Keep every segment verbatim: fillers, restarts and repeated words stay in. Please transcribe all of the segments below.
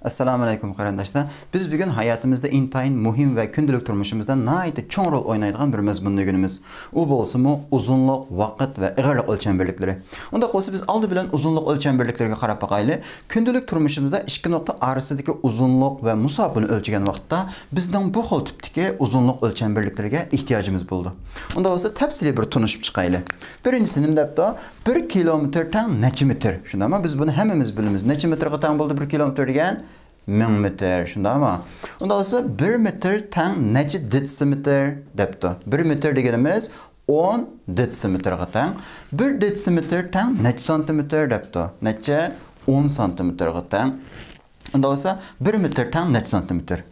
ئەسسالامۇ ئەلەيكۇم قېرىنداشلار. بىز بۈگۈن ھاياتىمىزدا ئىنتايىن مۇھىم ۋە كۈندىلىك تۇرمۇشىمىزدا ناھايىتى چوڭ رول ئوينايدىغان بىر مەزمۇننى ئۆگىنىمىز. ئۇ بولسىمۇ ئۇزۇنلۇق، ۋاقىت ۋە ئېغىرلىق ئۆلچەم بىرلىكلىرى. ئۇنداق بولسا بىز ئالدى بىلەن ئۇزۇنلۇق ئۆلچەم بىرلىكلىرىگە قاراپ باقايلى. كۈندىلىك تۇرمۇشىمىزدا ئىككى نۇقتا ئارىسىدىكى ئۇزۇنلۇق ۋە مۇساپىنى ئۆلچىگەن ۋاقىتتا بىزنىڭ بۇ خىل تىپتىكى ئۇزۇنلۇق ئۆلچەم بىرلىكلىرىگە ئېھتىياجىمىز بولىدۇ. ئۇنداق بولسا تەپسىلىي بىر تونۇشۇپ چىقايلى. بىرىنچىسى نېمە دەپتۇ؟ بىر كىلومېتىر تەڭ نەچچە مېتىر؟ شۇنداقمۇ؟ بىز بۇنى ھەممىمىز بىلىمىز. نەچچە مېتىرغا تەڭ بولدى بىر كىلومېتىر دېگەن؟ مىڭ مېتىر. شۇنداقمۇ؟ ئۇنداق بولسا بىر مېتىر تەڭ نەچچە دېتسىمېتىر دەپتۇ. بىر مېتىر دېگىنىمىز ئون دېتسىمېتىرغا تەڭ. بىر دېتسىمېتىر تەڭ نەچچە سانتىمېتىر دەپتۇ. نەچچە؟ ئون سانتىمېتىرغا تەڭ. ئۇنداق بولسا بىر مېتىر تەڭ نەچچە سانتىمېتىر؟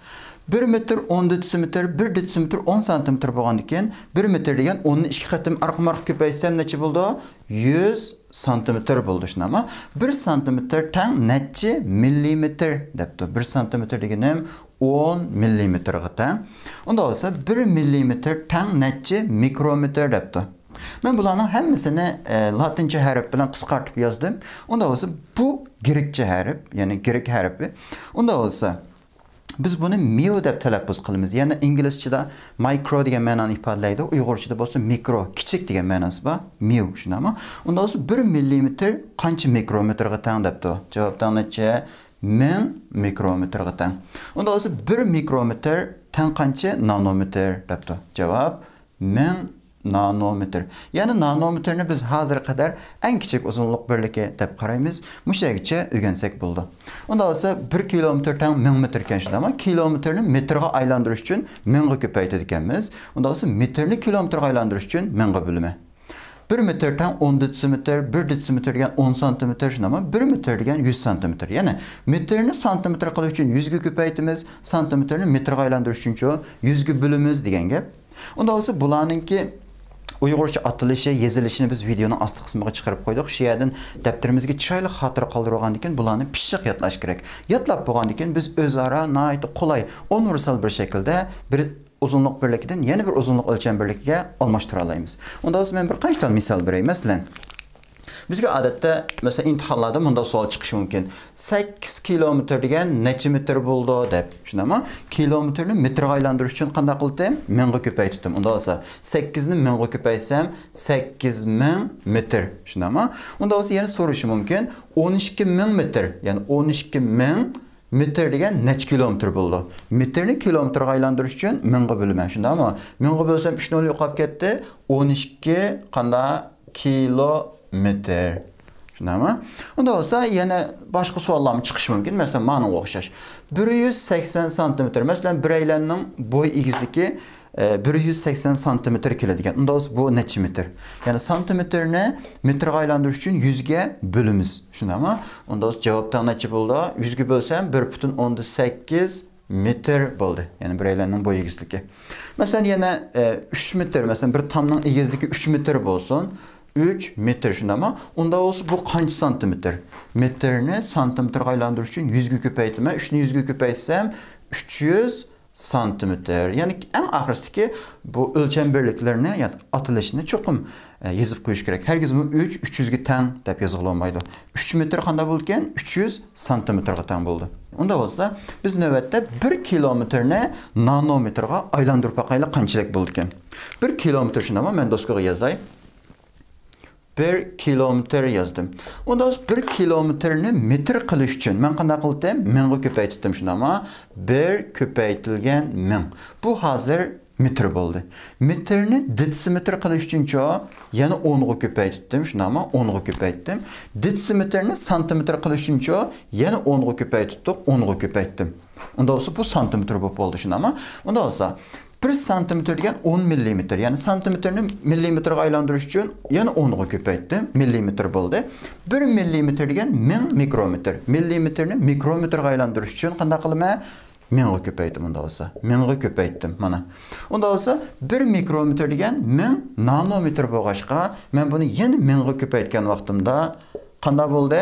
بىر مېتىر ئون دېتسىمېتىر، بىر دېتسىمېتىر ئون سانتىمېتىر بولغاندىكىن، بىر مېتىر دېگەن ئوننى ئىككى قېتىم ئارقىمۇ ئارقا كۆپەيتسەم نەچچە بولىدۇ؟ يۈز سانتىمېتىر بولىدۇ، شۇنداقمۇ؟ بىر سانتىمېتىر تەڭ نەچچە مىللىمېتىر دەپتۇ. بىر سانتىمېتىر دېگىنىم ئون مىللىمېتىرغا تەڭ. ئۇنداق بولسا بىر مىللىمېتىر تەڭ نەچچە مىكرومېتىر دەپتۇ. مەن بۇلارنىڭ ھەممىسىنى، ئە، لاتىنچە ھەرپ بىلەن قىسقارتىپ يازدىم. ئۇنداق بولسا بۇ گرېكچە ھەرپ، يەنى گرېك ھەرپى. ئۇنداق بولسا بىز بۇنى ميۇ دەپ تەلەپپۇز قىلىمىز. يەنى ئىنگلىزچىدا مايكرو دېگەن مەنانى ئىپادىلەيدۇ. ئۇيغۇرچىدا بولسا مىكرو، كىچىك دېگەن مەناسى بار. ميۇ، شۇنداقمۇ؟ ئۇنداق بولسا بىر مىللىمېتىر قانچە مىكرومېتىرغا تەڭ دەپتۇ. جاۋاب تەڭ نەچچە؟ مىڭ مىكرومېتىرغا تەڭ. ئۇنداق بولسا بىر مىكرومېتىر تەڭ قانچە نانومېتىر دەپتۇ. جاۋاب مىڭ نانومېتىر. يەنى نانومېتىرنى بىز ھازىرغا قەدەر ئەڭ كىچىك ئۇزۇنلۇق بىرلىكى دەپ قارايمىز. مۇشۇ يەرگىچە ئۆگەنسەك بولىدۇ. ئۇنداق بولسا بىر كىلومېتىر تەڭ مىڭ مېتىر ئىكەن، شۇنداقمۇ؟ كىلومېتىرنى مېتىرغا ئايلاندۇرۇش ئۈچۈن مىڭغا كۆپەيتىدىكەنمىز. ئۇنداق بولسا مېتىرنى كىلومېتىرغا ئايلاندۇرۇش ئۈچۈن مىڭغا بۆلىمەن. بىر مېتىر تەڭ ئون دېتسىمېتىر، بىر دېتسىمېتىر دېگەن ئون سانتىمېتىر، شۇنداقمۇ؟ بىر مېتىر دېگەن يۈز سانتىمېتىر. يەنى مېتىرنى سانتىمېتىر قىلىش ئۈچۈن يۈزگە كۆپەيتىمىز، سانتىمېتىرنى مېتىرغا ئايلاندۇرۇش ئۈچۈنچۇ يۈزگە بۆلىمىز دېگەن گەپ. ئۇنداق بولسا بۇلارنىڭكى ئۇيغۇرچە ئاتىلىشى، يېزىلىشىنى بىز ۋىدېئونىڭ ئاستى قىسمىغا چىقىرىپ قويدۇق. شۇ يەردىن دەپتىرىمىزگە چىرايلىق خاتىرە قالدۇرۇۋالغاندىن كېيىن بۇلارنى پىششىق يادلاش كېرەك. يادلاپ بولغاندىن كېيىن بىز ئۆزئارا ناھايىتى قولاي، ئۇنىۋېرسال بىر شەكىلدە بىر ئۇزۇنلۇق بىرلىكىدىن يەنە بىر ئۇزۇنلۇق ئۆلچەم بىرلىكىگە ئالماشتۇرالايمىز. ئۇنداق بولسا مەن بىر قانچە تال مىسال بېرەي. مەسىلەن، بىزگە ئادەتتە، مەسىلەن، ئىمتىھانلاردا مۇنداق سوئال چىقىشى مۇمكىن. سەككىز كىلومېتىر دېگەن نەچچە مېتىر بولىدۇ دەپ. شۇنداقمۇ؟ كىلومېتىرنى مېتىرغا ئايلاندۇرۇش ئۈچۈن قانداق قىلدىم؟ مىڭغا كۆپەيتتىم. ئۇنداق بولسا سەككىزنى مىڭغا كۆپەيتسەم، سەككىز مىڭ مېتىر. شۇنداقمۇ؟ ئۇنداق بولسا يەنە سورىشى مۇمكىن. ئون ئىككى مىڭ مېتىر، يەنى ئون ئىككى مىڭ مېتىر دېگەن نەچچە كىلومېتىر بولىدۇ؟ مېتىرنى كىلومېتىرغا ئايلاندۇرۇش ئۈچۈن مىڭغا بۆلىمەن، شۇنداقمۇ؟ مىڭغا بۆلسەم ئۈچ نول يوقاپ كەتتى. ئون ئىككى قانداق؟ كىلومېتىر. شۇنداقمۇ؟ ئۇنداق بولسا يەنە باشقا سوئاللارمۇ چىقىشى مۇمكىن. مەسىلەن، مانىڭغا ئوخشاش. بىر يۈز سەكسەن سانتىمېتىر. مەسىلەن، بىرەيلەننىڭ بوي ئېگىزلىكى، ئە، بىر يۈز سەكسەن سانتىمېتىر كېلىدىكەن. ئۇنداق بولسا بۇ نەچچە مېتىر؟ يەنى سانتىمېتىرنى مېتىرغا ئايلاندۇرۇش ئۈچۈن يۈزگە بۆلىمىز. شۇنداقمۇ؟ ئۇنداق بولسا جاۋاب تەڭ نەچچە بولىدۇ؟ يۈزگە بۆلسەم، بىر پۈتۈن ئوندىن سەككىز مېتىر بولدى. يەنى بىرەيلەننىڭ بوي ئېگىزلىكى. مەسىلەن، يەنە، ئە، ئۈچ مېتىر، مەسىلەن، بىر تامنىڭ ئېگىزلىكى ئۈچ مېتىر بولسۇن. ئۈچ مېتىر، شۇنداقمۇ؟ ئۇنداق بولسا بۇ قانچە سانتىمېتىر؟ مېتىرنى سانتىمېتىرغا ئايلاندۇرۇش ئۈچۈن يۈزگە كۆپەيتىمەن. ئۈچنى يۈزگە كۆپەيتسەم، ئۈچ يۈز سانتىمېتىر. يەنى ئەڭ ئاخىرىسىدىكى بۇ ئۆلچەم بىرلىكلىرىنى، يا ئاتىلىشىنى چوقۇم، ئە، يېزىپ قويۇش كېرەك. ھەرگىزمۇ ئۈچ، ئۈچ يۈزگە تەڭ دەپ يازغىلى بولمايدۇ. ئۈچ مېتىر قانداق بولىدىكەن؟ ئۈچ يۈز سانتىمېتىرغا تەڭ بولىدۇ. ئۇنداق بولسا، بىز نۆۋەتتە بىر كىلومېتىرنى نانومېتىرغا ئايلاندۇرۇپ باقايلى، قانچىلىك بولىدىكەن. بىر كىلومېتىر، شۇنداقمۇ؟ مەن دوسكىغا يازاي. بىر كىلومېتىر يازدىم. ئۇنداق بولسا بىر كىلومېتىرنى مېتىر قىلىش ئۈچۈن مەن قانداق قىلدىم؟ مىڭغا كۆپەيتتىم، شۇنداقمۇ؟ بىر كۆپەيتىلگەن مىڭ. بۇ ھازىر مېتىر بولدى. مېتىرنى دېتسىمېتىر قىلىش ئۈچۈنچۇ يەنە ئونغا كۆپەيتتىم، شۇنداقمۇ؟ ئونغا كۆپەيتتىم. دېتسىمېتىرنى سانتىمېتىر قىلىش ئۈچۈنچۇ يەنە ئونغا كۆپەيتتۇق، ئونغا كۆپەيتتىم. ئۇنداق بولسا بۇ سانتىمېتىر بولۇپ بولدى، شۇنداقمۇ؟ ئۇنداق بولسا بىر سانتىمېتىر دېگەن ئون مىللىمېتىر، يەنى سانتىمېتىرنى مىللىمېتىرغا ئايلاندۇرۇش ئۈچۈن يەنە ئونغا كۆپەيتتىم، مىللىمېتىر بولدى. بىر مىللىمېتىر دېگەن مىڭ مىكرومېتىر، مىللىمېتىرنى مىكرومېتىرغا ئايلاندۇرۇش ئۈچۈن قانداق قىلىمەن؟ مىڭغا كۆپەيتتىم ئۇنداق بولسا. مىڭغا كۆپەيتتىم، مانا. ئۇنداق بولسا، بىر مىكرومېتىر دېگەن مىڭ نانومېتىر بولغاچقا، مەن بۇنى يەنە مىڭغا كۆپەيتكەن ۋاقتىمدا قانداق بولدى؟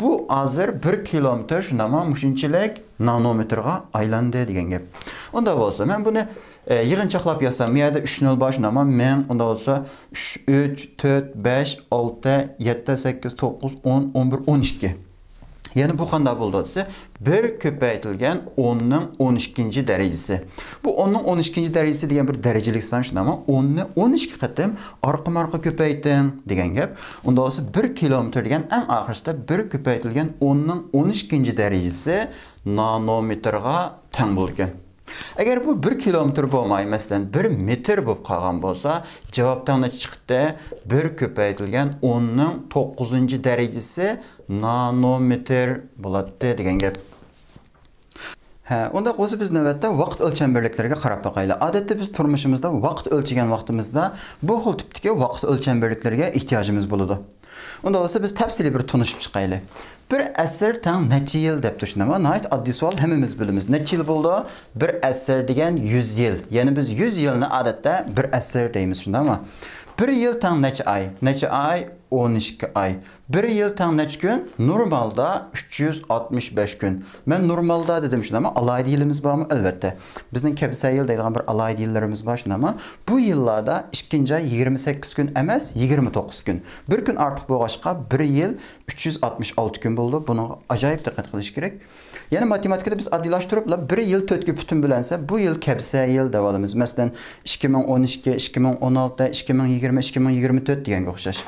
بۇ ھازىر بىر كىلومېتىر، شۇنداقمۇ، مۇشۇنچىلىك نانومېتىرغا ئايلاندى دېگەن گەپ. ئۇنداق بولسا، مەن بۇنى، ئە، يىغىنچاقلاپ يازسام، بۇ يەردە ئۈچ نۆل بار، شۇنداقمۇ، مىڭ، ئۇنداق بولسا، ئۈچ، ئۈچ، تۆت، بەش، ئالتە، يەتتە، سەككىز، توققۇز، ئون، ئون بىر، ئون ئىككى. يەنى بۇ قانداق بولىدۇ دېسە، بىر كۆپەيتىلگەن ئوننىڭ ئون ئىككىنچى دەرىجىسى. بۇ ئوننىڭ ئون ئىككىنچى دەرىجىسى دېگەن بىر دەرىجىلىك سان شۇنداقمۇ؟ ئوننى ئون ئىككى قېتىم ئارقىمۇ ئارقا كۆپەيتىڭ دېگەن گەپ. ئۇنداق بولسا بىر كىلومېتىر دېگەن ئەڭ ئاخىرسىدا بىر كۆپەيتىلگەن ئوننىڭ ئون ئىككىنچى دەرىجىسى نانومېتىرغا تەڭ بولىدىكەن. ئەگەر بۇ بىر كىلومېتىر بولماي، مەسىلەن، بىر مېتىر بولۇپ قالغان بولسا، جاۋاب تەڭ نەچچە چىقتى؟ بىر كۆپەيتىلگەن ئوننىڭ توققۇزىنچى دەرىجىسى نانومېتىر بولاتتى دېگەن گەپ. ھە، ئۇنداق بولسا بىز نۆۋەتتە ۋاقىت ئۆلچەم بىرلىكلىرىگە قاراپ باقايلى. ئادەتتە بىز تۇرمۇشىمىزدا ۋاقىت ئۆلچىگەن ۋاقتىمىزدا بۇ خىل تىپتىكى ۋاقىت ئۆلچەم بىرلىكلىرىگە ئېھتىياجىمىز بولىدۇ. ئۇنداق بولسا بىز تەپسىلىي بىر تونۇشۇپ چىقايلى. بىر ئەسىر تەڭ نەچچە يىل دەپتۇ، شۇنداقمۇ؟ ناھايىتى ئاددىي سوئال، ھەممىمىز بىلىمىز. نەچچە يىل بولىدۇ؟ بىر ئەسىر دېگەن يۈز يىل. يەنى بىز يۈز يىلنى ئادەتتە بىر ئەسىر دەيمىز، شۇنداقمۇ؟ بىر يىل تەڭ نەچچە ئاي؟ نەچچە ئاي؟ ئون ئىككى ئاي. بىر يىل تەڭ نەچچە كۈن؟ نورمالدا ئۈچ يۈز ئاتمىش بەش كۈن. مەن نورمالدا دېدىم، شۇنداقمۇ؟ ئالاھىدە يىلىمىز بارمۇ؟ ئەلۋەتتە. بىزنىڭ كەبىسە يىل دەيدىغان بىر ئالاھىدە يىللىرىمىز بار، شۇنداقمۇ؟ بۇ يىللاردا ئىككىنچى ئاي يىگىرمە سەككىز كۈن ئەمەس، يىگىرمە توققۇز كۈن. بىر كۈن ئارتۇق بولغاچقا، بىر يىل ئۈچ يۈز ئاتمىش ئالتە كۈن بولىدۇ. بۇنىڭغا ئاجايىپ دىققەت قىلىش كېرەك. يەنە ماتېماتىكىدا بىز ئاددىيلاشتۇرۇپلا بىر يىل تۆتكە پۈتۈن بۆلەنسە، بۇ يىل كەبىسە يىل دەۋالىمىز. مەسىلەن، ئىككى مىڭ ئون ئىككى، ئىككى مىڭ ئون ئالتە، ئىككى مىڭ يىگىرمە، ئىككى مىڭ يىگىرمە تۆت دېگەنگە ئوخشاش.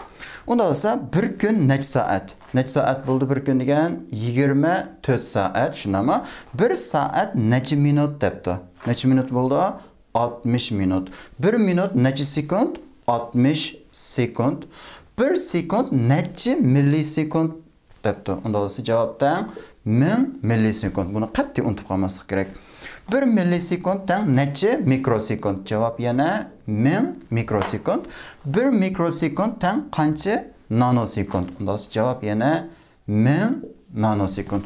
ئۇنداق بولسا، بىر كۈن نەچچە سائەت؟ نەچچە سائەت بولدى بىر كۈن دېگەن؟ يىگىرمە تۆت سائەت، شۇنداقمۇ؟ بىر سائەت نەچچە مىنۇت دەپتۇ. نەچچە مىنۇت بولدى؟ ئاتمىش مىنۇت. بىر مىنۇت نەچچە سېكۇنت؟ ئاتمىش سېكۇنت. بىر سېكۇنت نەچچە مىللىسېكۇنت دەپتۇ. ئۇنداق بولسا جاۋاب تەڭ مىڭ مىللىسېكۇنت. بۇنى قەتئىي ئۇنتۇپ قالماسلىق كېرەك. بىر مىللىسېكۇنت تەڭ نەچچە مىكروسېكۇنت؟ جاۋاب يەنە مىڭ مىكروسېكۇنت. بىر مىكروسېكۇنت تەڭ قانچە نانوسېكۇنت؟ ئۇنداق بولسا جاۋاب يەنە مىڭ نانوسېكۇنت.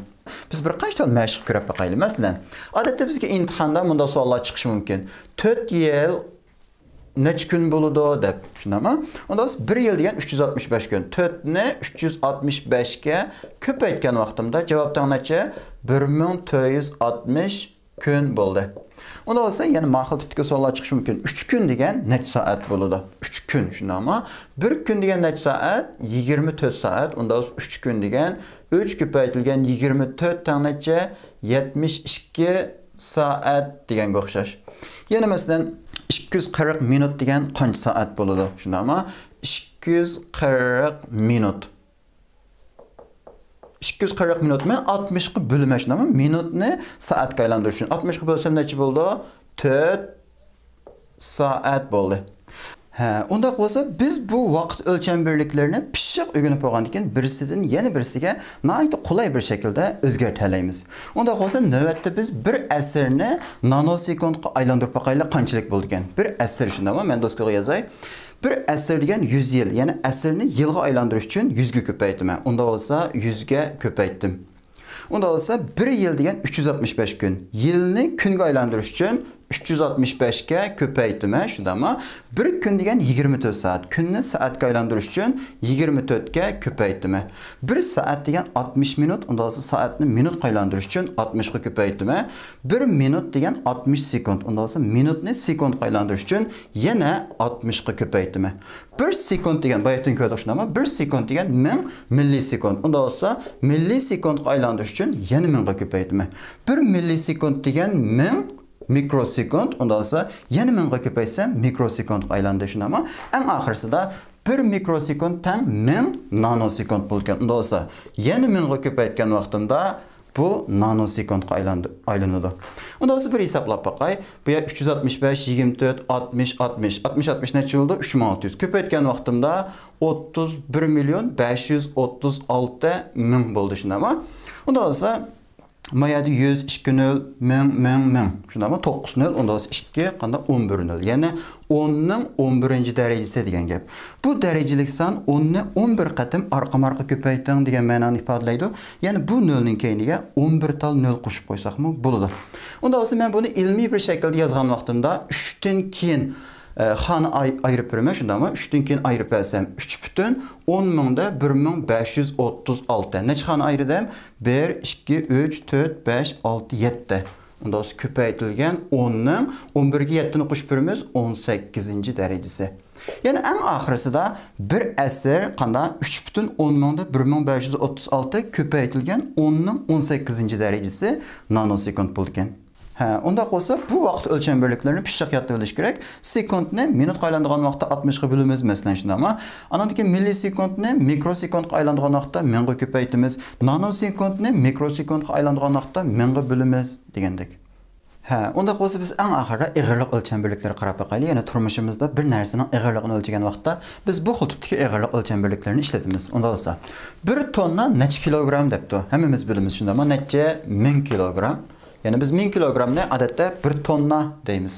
بىز بىر قانچە تال مەشىق كۆرۈپ باقايلى. مەسىلەن، ئادەتتە بىزگە ئىمتىھاندا مۇنداق سوئاللار چىقىشى مۇمكىن. تۆت يىل نەچچە كۈن بولىدۇ دەپ، شۇنداقمۇ؟ ئۇنداق بولسا بىر يىل دېگەن ئۈچ يۈز ئاتمىش بەش كۈن. تۆتنى ئۈچ يۈز ئاتمىش بەشكە كۆپەيتكەن ۋاقتىمدا جاۋاب تەڭ نەچچە؟ بىر مىڭ تۆت يۈز ئاتمىش كۈن بولدى. ئۇنداق بولسا يەنە ما خىل تىپتىكى سوئاللار چىقىشى مۇمكىن. ئۈچ كۈن دېگەن نەچچە سائەت بولىدۇ؟ ئۈچ كۈن، شۇنداقمۇ؟ بىر كۈن دېگەن نەچچە سائەت؟ يىگىرمە تۆت سائەت. ئۇنداق بولسا ئۈچ كۈن دېگەن ئۈچ كۆپەيتىلگەن يىگىرمە تۆت تەڭ نەچچە؟ يەتمىش ئىككى سائەت دېگەنگە ئوخشاش. يەنە مەسىلەن، ئىككى يۈز قىرىق مىنۇت دېگەن قانچە سائەت بولىدۇ؟ شۇنداقمۇ؟ ئىككى يۈز قىرىق مىنۇت. ئىككى يۈز قىرىق مىنۇت. مەن ئاتمىشقا بۆلىمەن، شۇنداقمۇ؟ مىنۇتنى سائەتكە ئايلاندۇرۇش ئۈچۈن. ئاتمىشقا بۆلسەم نەچچە بولىدۇ؟ تۆت سائەت بولدى. ھە، ئۇنداق بولسا، بىز بۇ ۋاقىت ئۆلچەم بىرلىكلىرىنى پىششىق ئۆگىنىپ بولغاندىن كېيىن، بىرسىدىن يەنە بىرسىگە ناھايىتى قولاي بىر شەكىلدە ئۆزگەرتەلەيمىز. ئۇنداق بولسا، نۆۋەتتە بىز بىر ئەسىرنى نانوسېكۇنتقا ئايلاندۇرۇپ باقايلى، قانچىلىك بولىدىكەن؟ بىر ئەسىر، شۇنداقمۇ؟ مەن دوسكىغا يازاي. بىر ئەسىر دېگەن يۈز يىل، يەنى ئەسىرنى يىلغا ئايلاندۇرۇش ئۈچۈن يۈزگە كۆپەيتىمەن. ئۇنداق بولسا، يۈزگە كۆپەيتتىم. ئۇنداق بولسا، بىر يىل دېگەن ئۈچ يۈز ئاتمىش بەش كۈن. يىلنى كۈنگە ئايلاندۇرۇش ئۈچۈن ئۈچ يۈز ئاتمىش بەشكە كۆپەيتىمەن، شۇنداقمۇ؟ بىر كۈن دېگەن يىگىرمە تۆت سائەت. كۈننى سائەتكە ئايلاندۇرۇش ئۈچۈن يىگىرمە تۆتكە كۆپەيتىمەن. بىر سائەت دېگەن ئاتمىش مىنۇت، ئۇنداق بولسا سائەتنى مىنۇتقا ئايلاندۇرۇش ئۈچۈن ئاتمىشقا كۆپەيتىمەن. بىر مىنۇت دېگەن ئاتمىش سېكۇنت، ئۇنداق بولسا مىنۇتنى سېكۇنتقا ئايلاندۇرۇش ئۈچۈن يەنە ئاتمىشقا كۆپەيتىمەن. بىر سېكۇنت دېگەن، باياتىن كۆردۇق شۇنداقمۇ؟ بىر سېكۇنت دېگەن مىڭ مىللىسېكۇنت. ئۇنداق بولسا، مىللىسېكۇنتقا ئايلاندۇرۇش ئۈچۈن يەنە مىڭغا كۆپەيتىمەن. بىر مىللىسېكۇنت دېگەن مىڭ مىكروسېكۇنت. ئۇنداق بولسا، يەنە مىڭغا كۆپەيتسەم، مىكروسېكۇنتقا ئايلاندى شۇنداقمۇ؟ ئەڭ ئاخىرسىدا بىر مىكروسېكۇنت تەڭ مىڭ نانوسېكۇنت بولىدىكەن. ئۇنداق بولسا، يەنە مىڭغا كۆپەيتكەن ۋاقتىمدا، بۇ نانوسېكۇنتقا ئايلاندى، ئايلىنىدۇ. ئۇنداق بولسا بىر ھېسابلاپ باقاي. بۇ يەر ئۈچ يۈز ئاتمىش بەش، يىگىرمە تۆت، ئاتمىش، ئاتمىش. ئاتمىش، ئاتمىش نەچچە بولدى؟ ئۈچ مىڭ ئالتە يۈز. كۆپەيتكەن ۋاقتىمدا ئوتتۇز بىر مىليون بەش يۈز ئوتتۇز ئالتە مىڭ بولدى، شۇنداقمۇ؟ ئۇنداق بولسا، ما يەردە يۈز، ئىككى نۆل، مىڭ، مىڭ، مىڭ. شۇنداقمۇ؟ توققۇز نۆل، ئۇنداق بولسا ئىككى، قانداق؟ ئون بىر نۆل. يەنى ئوننىڭ ئون بىرىنچى دەرىجىسى دېگەن گەپ. بۇ دەرىجىلىك سان ئوننى ئون بىر قېتىم ئارقىمۇ ئارقا كۆپەيتىڭ دېگەن مەنانى ئىپادىلەيدۇ. يەنى بۇ نۆلنىڭ كەينىگە ئون بىر تال نۆل قوشۇپ قويساقمۇ بولىدۇ. ئۇنداق بولسا مەن بۇنى ئىلمىي بىر شەكىلدە يازغان ۋاقتىمدا ئۈچتىن كېيىن، ئە، خانى ئاي-، ئايرىپ بېرىمەن، شۇنداقمۇ؟ ئۈچتىن كېيىن ئايرىپ بەرسەم، ئۈچ پۈتۈن ئون مىڭدا بىر مىڭ بەش يۈز ئوتتۇز ئالتە. نەچچە خانى ئايرىدىم؟ بىر، ئىككى، ئۈچ، تۆت، بەش، ئالتە، يەتتە. ئۇندا بولسا كۆپەيتىلگەن ئوننىڭ ئون بىرگە يەتتىنى قوشۇپ بېرىمىز، ئون سەككىزىنچى دەرىجىسى. يەنە ئەڭ ئاخىرسىدا بىر ئەسىر قاندا ئۈچ پۈتۈن ئون مىڭدا بىر مىڭ بەش يۈز ئوتتۇز ئالتە كۆپەيتىلگەن ئوننىڭ ئون سەككىزىنچى دەرىجىسى نانوسېكۇنت بولىدىكەن. ھە، ئۇنداق بولسا بۇ ۋاقىت ئۆلچەم بىرلىكلىرىنى پىششىق يادتا بىلىش كېرەك. سېكۇنتنى مىنۇتقا ئايلاندۇرغان ۋاقىتتا ئاتمىشقا بۆلىمىز، مەسىلەن، شۇنداقمۇ؟ ئانىڭدىن كېيىن مىللىسېكۇنتنى مىكروسېكۇنتقا ئايلاندۇرغان ۋاقىتتا مىڭغا كۆپەيتىمىز. نانوسېكۇنتنى مىكروسېكۇنتقا ئايلاندۇرغان ۋاقىتتا مىڭغا بۆلىمىز دېگەندەك. ھە، ئۇنداق بولسا بىز ئەڭ ئاخىرىدا ئېغىرلىق ئۆلچەم بىرلىكلىرى قاراپ باقايلى. يەنە تۇرمۇشىمىزدا بىر نەرسىنىڭ ئېغىرلىقىنى ئۆلچىگەن ۋاقىتتا بىز بۇ خىل تىپتىكى ئېغىرلىق ئۆلچەم بىرلىكلىرىنى ئىشلىتىمىز. ئۇنداق بولسا، بىر توننا نەچچە كىلوگرام دەپتۇ. ھەممىمىز بىلىمىز شۇنداقمۇ؟ نەچچە مىڭ كىلوگرام. يەنى بىز مىڭ كىلوگرامنى ئادەتتە بىر توننا دەيمىز.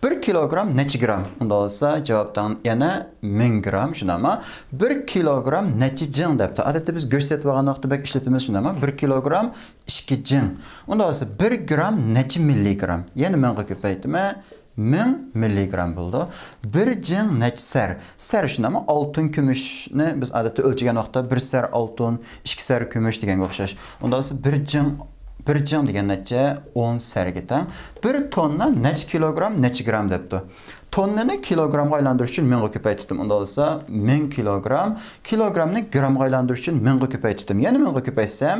بىر كىلوگرام نەچچە گرام؟ ئۇنداق بولسا جاۋابتا يەنە مىڭ گرام شۇنداقمۇ؟ بىر كىلوگرام نەچچە جىڭ دەپتۇ. ئادەتتە بىز گۆش سېتىۋالغان ۋاقىتتا بەك ئىشلىتىمىز شۇنداقمۇ؟ بىر كىلوگرام ئىككى جىڭ. ئۇنداق بولسا بىر گرام نەچچە مىللىگرام؟ يەنە مىڭغا كۆپەيتىمەن، مىڭ مىللىگرام بولىدۇ. بىر جىڭ نەچچە سەر؟ سەر شۇنداقمۇ؟ ئالتۇن، كۈمۈشنى بىز ئادەتتە ئۆلچىگەن ۋاقىتتا بىر سەر ئالتۇن، ئىككى سەر كۈمۈش دېگەنگە ئوخشاش. ئۇنداق بولسا بىر جىڭ، بىر جىڭ دېگەن نەچچە؟ ئون سەرگە تەڭ. بىر توننا نەچچە كىلوگرام، نەچچە گرام دەپتۇ. توننىنى كىلوگرامغا ئايلاندۇرۇش ئۈچۈن مىڭغا كۆپەيتتىم. ئۇنداق بولسا مىڭ كىلوگرام. كىلوگرامنى گرامغا ئايلاندۇرۇش ئۈچۈن مىڭغا كۆپەيتتىم. يەنە مىڭغا كۆپەيتسەم،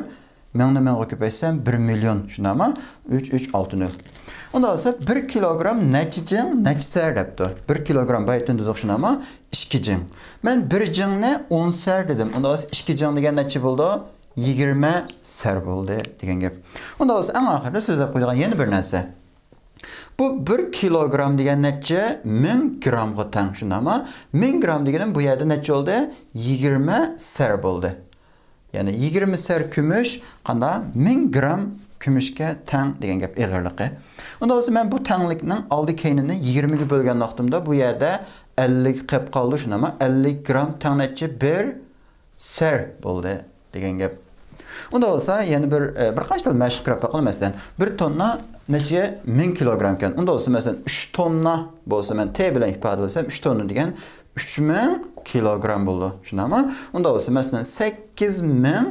مىڭنى مىڭغا كۆپەيتسەم، بىر مىليون، شۇنداقمۇ؟ ئۈچ ئۈچ ئالتە نۆل. ئۇنداق بولسا بىر كىلوگرام نەچچە جىڭ، نەچچە سەر دەپتۇ. بىر كىلوگرام بايىتىن دېدۇق شۇنداقمۇ؟ ئىككى جىڭ. مەن بىر جىڭنى ئون سەر دېدىم. ئۇنداق بولسا ئىككى جىڭ دېگەن نەچچە بولدى؟ يىگىرمە سەر بولدى دېگەن گەپ. ئۇنداق بولسا ئەڭ ئاخىرىدا سۆزلەپ قويىدىغان يەنە بىر نەرسە. بۇ بىر كىلوگرام دېگەن نەچچە؟ مىڭ گرامغا تەڭ شۇنداقمۇ؟ مىڭ گرام دېگىنىم بۇ يەردە نەچچە بولدى؟ يىگىرمە سەر بولدى. يەنى يىگىرمە سەر كۈمۈش قاندا؟ مىڭ گرام كۈمۈشكە تەڭ دېگەن گەپ ئېغىرلىقى. ئۇنداق بولسا مەن بۇ تەڭلىكنىڭ ئالدى كەينىنى يىگىرمىگە بۆلگەن ۋاقتىمدا بۇ يەردە ئەللىك قېلىپ قالدى شۇنداقمۇ؟ ئەللىك گرام تەڭ نەچچە؟ بىر سەر بولدى دېگەن گەپ. ئۇنداق بولسا يەنە بىر، ئە، بىر قانچە تال مەشىق كىرىپ باقىلى. مەسىلەن، بىر توننا نەچچە مىڭ كىلوگرام ئىكەن؟ ئۇنداق بولسا مەسىلەن ئۈچ توننا بولسا، مەن تې بىلەن ئىپادىلىسەم، ئۈچ توننا دېگەن ئۈچ مىڭ كىلوگرام بولىدۇ. شۇنداقمۇ؟ ئۇنداق بولسا مەسىلەن سەككىز مىڭ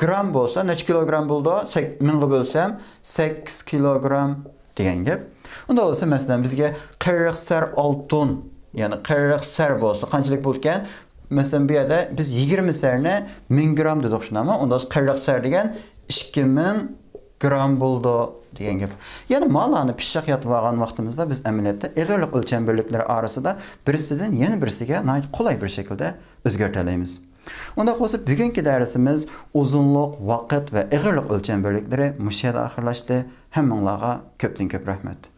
گرام بولسا نەچچە كىلوگرام بولىدۇ؟ سەك-، مىڭغا بۆلسەم سەككىز كىلوگرام دېگەن گەپ. ئۇنداق بولسا مەسىلەن بىزگە قىرىق سەر ئالتۇن، يەنى قىرىق سەر بولسا قانچىلىك بولىدىكەن؟ مەسىلەن بۇ يەردە بىز يىگىرمە سەرنى مىڭ گرام دېدۇق شۇنداقمۇ؟ ئۇنداق بولسا قىرىق سەر دېگەن ئىككى مىڭ گرام بولىدۇ دېگەن گەپ. يەنى مالارنى پىششىق يادلاپ ئالغان ۋاقتىمىزدا بىز ئەمەلىيەتتە ئېغىرلىق ئۆلچەم بىرلىكلىرى ئارىسىدا بىرسىدىن يەنە بىرسىگە ناھايىتى قولاي بىر شەكىلدە ئۆزگەرتەلەيمىز. ئۇنداق بولسا بۈگۈنكى دەرسىمىز ئۇزۇنلۇق، ۋاقىت ۋە ئېغىرلىق ئۆلچەم بىرلىكلىرى مۇشۇ يەردە ئاخىرلاشتى. ھەممىڭلارغا كۆپتىن كۆپ رەھمەت.